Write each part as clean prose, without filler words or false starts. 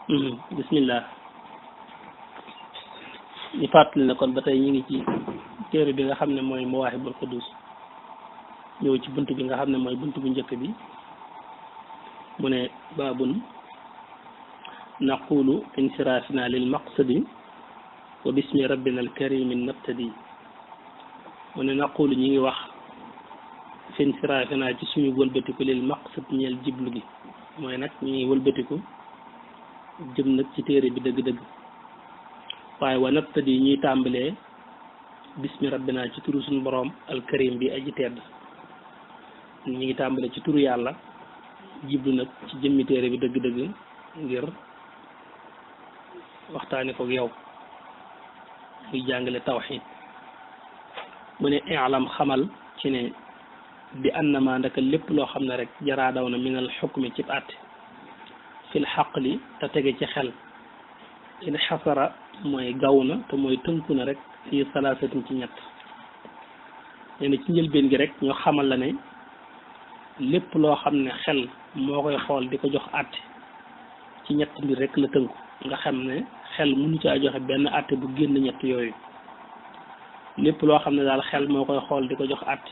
bismillah ñu fàttali ne kon ba tey ñu ngi ci téere bi nga xam ne mooy Mawaahibul Quddus ñëw ci bunt bi nga xam ne mooy bunt bu njëkk bi mu ne baabun naqulu insirafina lil maqsadi wa bismi rabbina al karimi nabtadi mu ne naqulu ñi ngi wax fi insirafina ci suñu wëlbatiku lil maqsad ñeel jiblu gi mooy nag ñu ngi wëlbatiku jëm nag ci téere bi dëgg-dëgg waaye wa nabtadi ñuy tàmbalee bismi rabbina ci turu suñu boroom alkarim bi aji tedd ñu ngi tàmbalee ci turu yàlla jiblu nag ci jëmmi téere bi dëgg-dëgg ngir waxtaane ko yow muy jàngale tawxiid mu ne i'lam xamal ci ne bi annama ndaka lépp loo xam ne rek jaraa daw na minal xukmi ci àtte fil xaqli te tege ci xel in xasara mooy gaw na te mooy tënku na rek fii salaasatin ci ñett nee na ci njëlbeen gi rek ñoo xamal la ne lépp loo xam ne xel moo koy xool di ko jox àtte ci ñett mbir rek la tënku nga xam ne xel mënu caa joxe benn àtte bu génn ñett yooyu lépp loo xam ne daal xel moo koy xool di ko jox àtte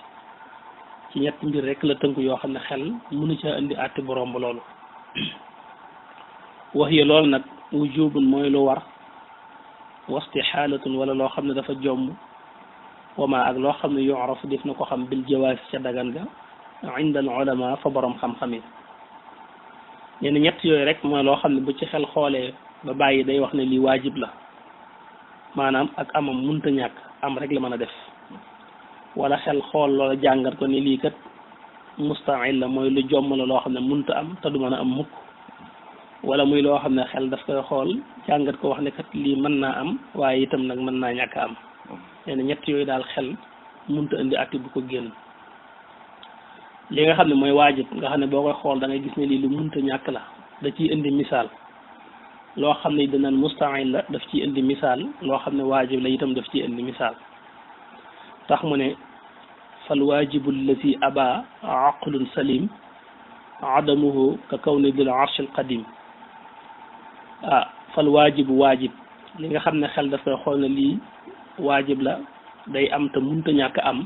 ci ñett mbir rek la tënku yoo xam ne xel mënu caa indi àtte bu romb loolu wax yi loolu nag wujubun mooy lu war wasti xaalatun wala loo xam ne dafa jomb wama ak loo xam ne yu'raf def na ko xam bil jawaas ca dagan ga inda al ulama fa borom xam-xam yi nee na ñett yooyu rek mooy loo xam ne bu ci xel xoolee ba bàyyi day wax ne lii waajib la maanaam ak amam munta ñàkk am rek la mën a def wala xel xool loola jàngat ko ni lii kat mustahil la mooy lu jomm la loo xam ne munta am te du mën a am mukk wala muy loo xam ne xel daf koy xool jàngat ko wax ne kat lii mën naa am waaye itam nag mën naa ñàkk a am nee na ñett yooyu daal xel munta indi atti bu ko génn li nga xam ne mooy waajib nga xam ne boo koy xool da ngay gis ne lii lu munta ñàkk la da ciy indi misaal loo xam ne danaan mustahil la daf ciy indi misaal loo xam ne waajib la itam daf ciy indi misaal tax mu ne fal waajibu allazi aba aqlun salim adamuhu ka kawni dil arsh al qadim fal waajibu waajib li nga xam ne xel daf koy xool ne lii waajib la day am te munta ñàkk am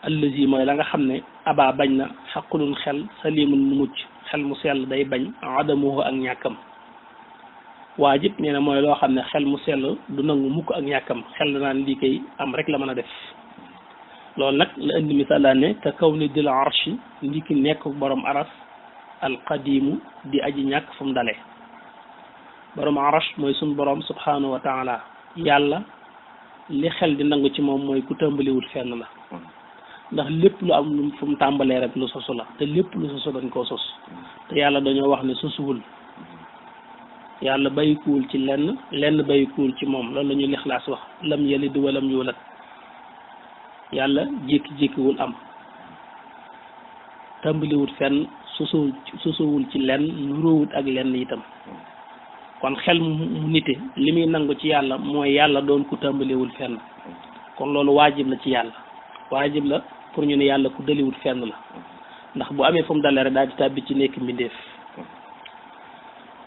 allazi mooy la nga xam ne aba bañ na xaqulun xel salimun mu mucc xel mu sell day bañ adamuhu ak ñàkkam waajib nee na mooy loo xam ne xel mu sell du nangu mukk ak ñàkkam xel danaan lii kay am rek la mën a def loolu nag la indi misaal daan ne ka kaw ni dil arshi ndiki nekk borom aras alqadimu di aji ñàkk fu mu dale borom arash mooy suñ borom subhanahu wa taala yàlla li xel di nangu ci moom mooy ku tàmbaliwut fenn la ndax lépp lu am lu fu mu tàmbalee rek lu sosu la te lépp lu sosu dañ koo sos te yàlla dañoo wax ne sosuwul yàlla bayikuwul ci lenn bayikuwul ci moom loolu la ñuy lixlaas wax lam yalid walam yulat yàlla jékki-jékkiwul am tàmbaliwut fenn sosowul ci lenn nuróowut ak lenn itam kon xel mu nite li muy nangu ci yàlla mooy yàlla doon ku tàmbaliwul fenn kon loolu waajib la ci yàlla waajib la pour ñu ne yàlla ku daliwut fenn la ndax bu amee fu mu dalee rek daal di tàbbi ci nekk mbindeef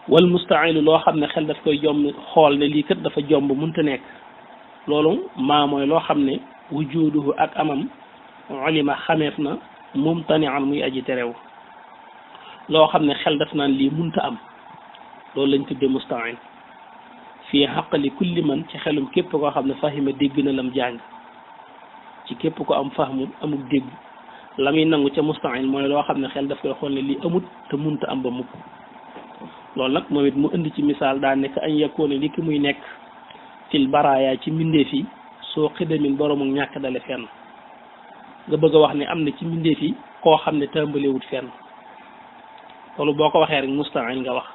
wal musta'ilu loo xam ne xel daf koy jomb xool ne lii kat dafa jomb munta nekk loolu maa mooy loo xam ne wujuduhu ak amam ulima xameef na mumtani'an muy aji terew loo xam ne xel daf naan lii munta am loolu lañ tuddee musta'il fii xaqali kulli man ci xelum képp koo xam ne fahima dégg na lam jàng ci képp ko am fahmu amuk dégg la muy nangu ca musta'il mooy loo xam ne xel daf koy xool ne lii amut te munta am ba mukk loolu nag moom it mu indi ci misaal daa nekk añ yakkoone li ki muy nekk fil baraaya ci mbindeef yi soo xidamin boroomu ñàkk dale fenn nga bëgg a wax ne am na ci mbindeef yi koo xam ne tàmbalewut fenn loolu boo ko waxee rek musta'il nga wax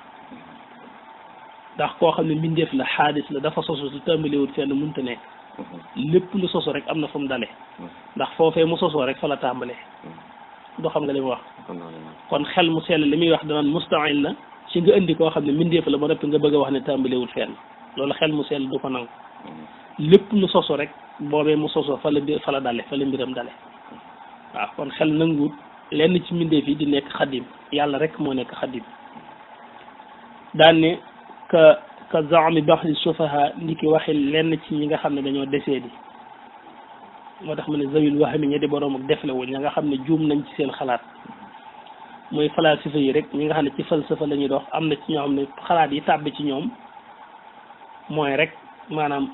ndax koo xam ne mbindeef la xaadis la dafa sosu su tàmbalewut fenn munta nekk lépp lu sosu rek am na fu mu dale ndax foofee mu sosoo rek fa la tàmbalee doo xam nga li mu wax kon xel mu sell li muy wax danaan musta'il la ci nga indi koo xam ne mbindeef la ba noppi nga bëgg a wax ne tàmbalewut fenn loolu xel mu sell du ko nangu lépp lu sosu rek boobee mu sosoo fa la dale fa la mbiram dale waaw kon xel nanguwut lenn ci mbindeef yi di nekk xadim yàlla rek moo nekk xadim daan ne ka zaami baxdi sufaha ni ki waxi lenn ci ñi nga xam ne dañoo desee di moo tax mu ne zawil waxami ñi di boroom ak defle wuñ ña nga xam ne juum nañ ci seen xalaat mooy falasifa yi rek ñi nga xam ne ci falsafa la ñuy dox am na ci ñoo xam ne xalaat yi tàbbi ci ñoom mooy rek maanaam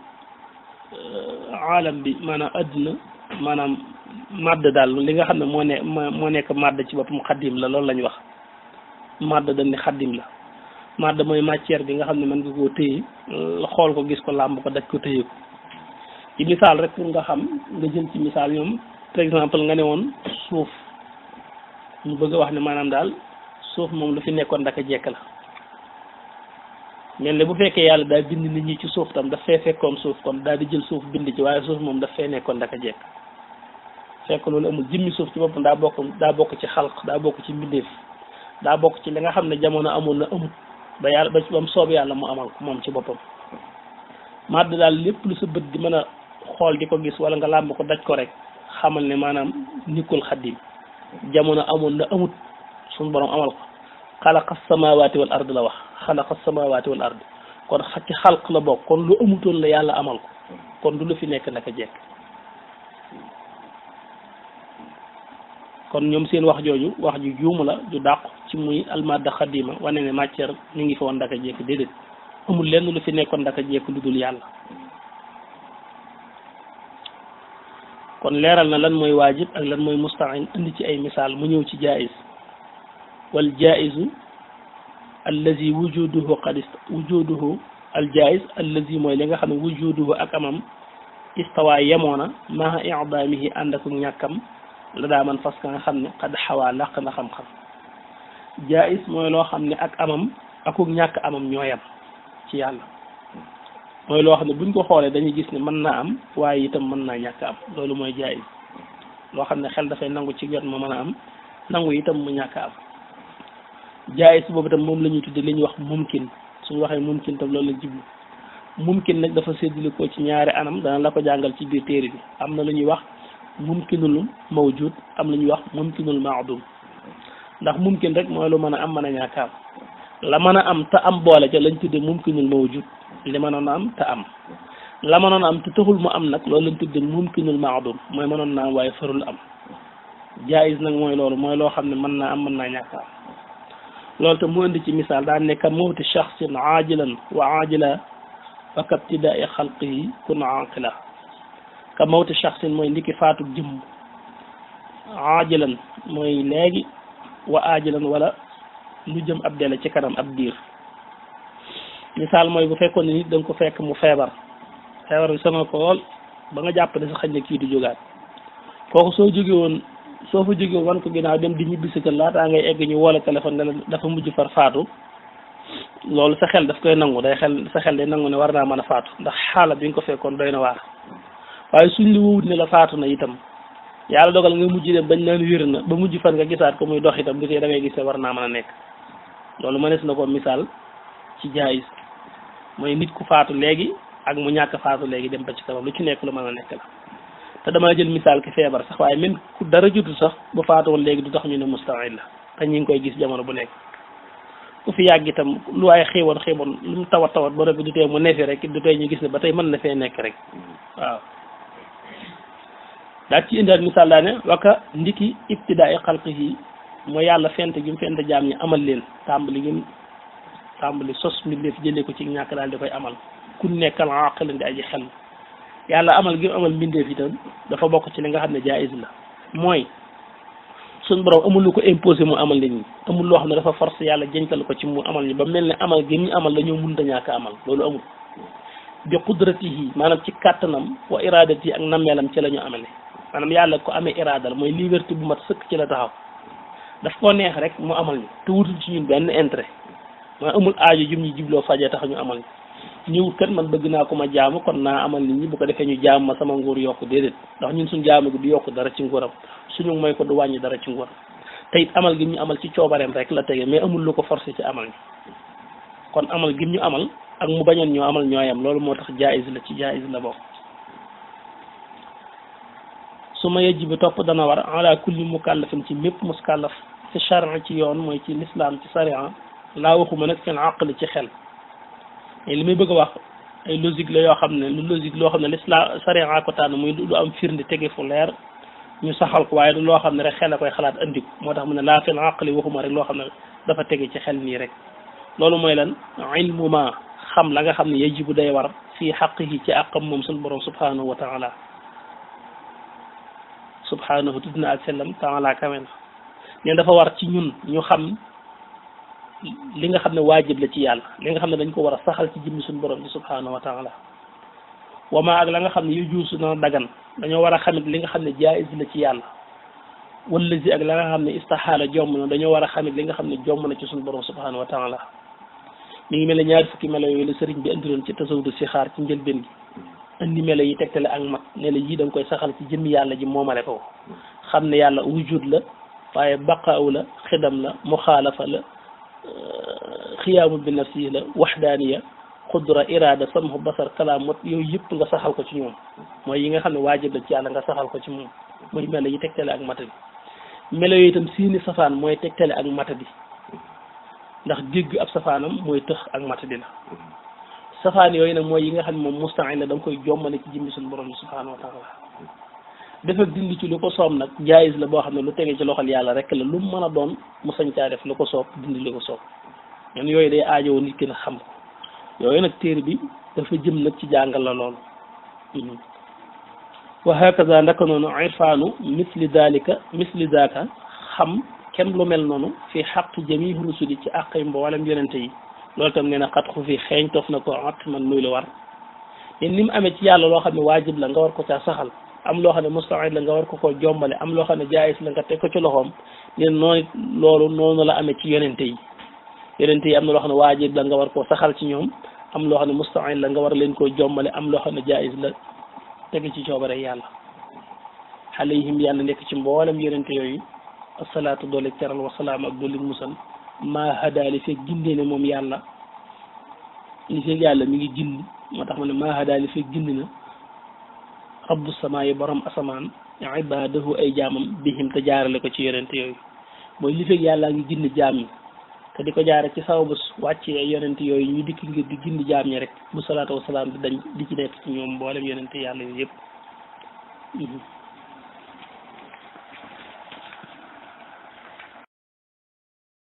aalam bi maanaam adduna maanaam madd daal li nga xam ne moo nekk madd ci boppam xaddim la loolu la ñu wax madd dañ ne xaddim la madd mooy matière bi nga xam ne mën nga koo téye xool ko gis ko làmb ko daj ko téye ko ci misaal rek pour nga xam nga jël ci misaal ñoom par exemple nga ne woon suuf ñu bëgg a wax ne maanaam daal suuf moom lu fi nekkoon ndaka jekk la mel ne bu fekkee yàlla daal bind nit ñi ci suuf tam daf fee fekkoon suuf kon daal di jël suuf bind ci waaye suuf moom daf fee nekkoon ndaka jekk fekk loolu amul jëmmi suuf ci boppam daa bokk ci xalq daa bokk ci mbindeef daa bokk ci li nga xam ne jamono amoon na amut ba yàlla ba mu soob yàlla mu amal ko moom ci boppam madd daal lépp lu sa bët di mën a xool di ko gis wala nga làmb ko daj ko rek xamal ne maanaam nikkul xaddim jamono amoon na amut suñu borom amal ko xalaqa samawati wal ard la wax xalaqa samawati wal ard kon ci xalq la bokk kon lu amutoon la yàlla amal ko kon du lu fi nekk naka jekk kon ñoom seen wax jooju wax ju juumu la ju dàqu ci muy almadda xadima wane ne matière mi ngi fi woon ndaka jekk déedéet amul lenn lu fi nekkoon ndaka jekk lu dul yàlla kon leeral na lan mooy waajib ak lan mooy musta'in indi ci ay misaal mu ñëw ci jaiz wal jaizu allazi wujuduhu al jaiz allazi mooy li nga xam ne wujuduhu ak amam istawa yemoona maa i'damihi ànd ak ñàkkam la daa man fas ka nga xam ne xad xawaa làq na xam-xam jaiz mooy loo xam ne ak amam akuk ñàkk amam ñooyam ci yàlla mooy loo xam ne buñ ko xoolee dañuy gis ne mën naa am waaye itam mën naa ñàkk am loolu mooy jaiz loo xam ne xel dafay nangu ci wet ma mën a am nangu itam mu ñàkk am jaiz boobu itam moom la ñuy tudde li ñuy wax mumkin suñu waxee mumkin tam loolu la jiblu mumkin nag dafa séddale ko ci ñaari anam dana la ko jàngal ci biir téere bi am na lu ñuy wax mumkinul mawjud am lu ñuy wax mumkinul maadum ndax mumkin rek mooy lu mën a am mën a ñàkk am la mën a am te am boole ca lañ tudde mumkinul mawjud li mënoon a am te am la mënoon a am te taxul mu am nag loolu lañ tudde mumkinul maadum mooy mënoon naa am waaye farul am jaiz nag mooy loolu mooy loo xam ne mën naa am mën naa ñàkk am loolu te mu indi ci misaal daan ne ka mawti shaxsin aajilan wa aajila wa kabtidaai xalqihi kun aqila ka mawti shaxsin mooy ndiki faatu jëmm aajilan mooy léegi wa aajilan wala lu jëm ab dele ci kanam ab diir misaal mooy bu fekkoon ne nit da nga ko fekk mu feebar bi sonal ko lool ba nga jàpp ne sa xañ na kii du jógaat kooku soo fa jóge woon wan ko ginnaaw dem di ñibbi si kër laataa ngay egg ñu woola téléphone ne la dafa mujj far faatu loolu sa xel daf koy nangu sa xel day nangu ne war naa mën a faatu ndax xaala bi nga ko fekkoon doy na waar waaye suñ li wowut ne la faatu na itam yàlla dogal nga mujj dem bañ naan wér na ba mujj fan nga gisaat ko muy dox itam du tee da ngay gis ne war naa mën a nekk loolu mënees na ko misaal ci jaiz mooy nit ku faatu léegi ak mu ñàkk faatu léegi dem ba ci kanam lu ci nekk lu mën a nekk la te damaa jël misaal ki feebar sax waaye même ku dara jotul sax bu faatu woon léegi du tax ñu ne musta'in la te ñu ngi koy gis jamono bu nekk ku fi yàgg itam lu waaye xiiboon lu mu tawat ba rek du tee mu nefi rek du tee ñu gis ne ba tey mën na fee nekk rek waaw daa ci indaal misaal daa ne waka ndiki ibtidaai xalqihi mooy yàlla fent gi mu fent jaam ñi amal leen tàmbali sos mbindeef jëlee ko ci ñàkk daal di koy amal ku nekkal aqilin di aji xel yàlla amal gi mu amal mbindeef itam dafa bokk ci li nga xam ne jaiz la mooy suñ borom amul lu ko imposé mu amal nit ñi amul loo xam ne dafa force yàlla jënkal ko ci mu amal ñi ba mel ne amal gi ñu amal dañoo mënta ñàkk amal loolu amul bi qudratihi maanaam ci kàttanam wa iradati ak nammeelam ci la ñu amale maanaam yàlla ko amee iraada la mooy liberté bu mat sëkk ci la taxaw daf koo neex rek mu amal ñu te wutul ci ñun benn intérêt maa amul aajo jum ñu jibloo faje tax ñu amal ñu ñëwut kat man bëgg naa ko ma jaamu kon naa amal nit ñi bu ko defee ñu jaam ma sama nguur yokku déedéet ndax ñun suñ jaamu gi du yokku dara ci nguuram suñu mooy ko du wàññi dara ci nguuram te it amal gi ñu amal ci coobareem rek la tege mais amul lu ko forcé ci amal ñu kon amal gi ñu amal ak mu bañoon ñoo amal ñooyam loolu moo tax jaiz la ci jaiz la bokk su ma yejji bi topp dana war ala kulli mukallafin ci mépp muskallaf ci charia ci yoon mooy ci l'islam ci charia laa waxuma nag fil aqli ci xel mais li may bëgg a wax ay logique la yoo xam ne lu logique loo xam ne l'islam sariya ko tànn muy lu am firnde tege fu leer ñu saxal ko waaye du loo xam ne rek xel a koy xalaat andi ko moo tax mu ne laa fil aqli waxuma rek loo xam ne dafa tege ci xel nii rek loolu mooy lan ilmu ma xam la nga xam ne yajibu day war fii xaqihi ci àqam moom suñu borom subhanahu wa taala subhanahu tudd na ak sellam taala kawe na ne dafa war ci ñun ñu xam li nga xam ne waajib la ci yàlla li nga xam ne dañ ko war a saxal ci jëmmi suñu borom bi subhanahu wa taala wama ak la nga xam ne yu juusu na dagan dañoo war a xamit li nga xam ne jaiz la ci yàlla wala si ak la nga xam ne istaxaala jomm na dañoo war a xamit li nga xam ne jomm na ci suñu borom subhanahu wa taala mi ngi mel ne ñaari fukki melo yooyu la sëriñ bi indiloon ci tasawudu si xaar ci njëlbeen gi indi melo yi tegtale ak mat ne la yii da nga koy saxal ci jëmmi yàlla ji moomale ko xam ne yàlla wujud la waaye baqaaw la xidam la muxaalafa la xiyaamu bi nafsi la waxdaaniya xudra irada samhu basar kalaam mot yooyu yëpp nga saxal ko ci ñoom mooy yi nga xam ne waajib la ci yàlla nga saxal ko ci moom mooy melo yi tegtale ak matadi melo yooyu itam siini safaan mooy tegtale ak matadi ndax dégg ab safaanam mooy tëx ak matadi la safaan yooyu nag mooy yi nga xam ne moom musta'in la da nga koy jommale ci jëmmi suñu borom bi subhanahu wa taala def ak dindi ci lu ko soob nag jaayis la boo xam ne lu tege ci loxol yàlla rek la lu mu mën a doon mu sañ caa def lu ko soob dindi lu ko soob ñun yooyu day aajowoo nit ki na xam ko yooyu nag téere bi dafa jëm nag ci jàngal la loolu wa hakaza ndaka noonu irfaanu misli daaka xam kem lu mel noonu fi xaq jami rusuli ci àqay mboolem yonente yi loolu tam nee na xat xu fi xeeñ toof na ko at man muy lu war te ni mu amee ci yàlla loo xam ne waajib la nga war ko caa saxal am loo xam ne musta'id la nga war ko koo jombale am loo xam ne jaayis la nga teg ko ci loxoom neen noonu loolu noonu la amee ci yonente yi am na loo xam ne waajib la nga war koo saxal ci ñoom am loo xam ne musta'id la nga war leen koo jombale am loo xam ne jaayis la teg ci coobare yàlla alayhim yàlla nekk ci mboolem yonente yooyu asalaatu doole teral wasalaam ak doole musal maa hadaa li fekk gindee ne moom yàlla li fekk yàlla mi ngi gindi moo tax ma ne maa hadaa li fekk gindi na rabbu samaa yi borom asamaan ibaadahu ay jaamam bihim te jaarale ko ci yonente yooyu mooy li fekk yàlla ngi gindi jaam yi te di ko jaare ci sababu wàccee yonente yooyu ñu dikk ngir di gindi jaam ñi rek bu salaatu wasalaam di dañ di ci nekk ci ñoom mboolem yonente yàlla yooyu yëpp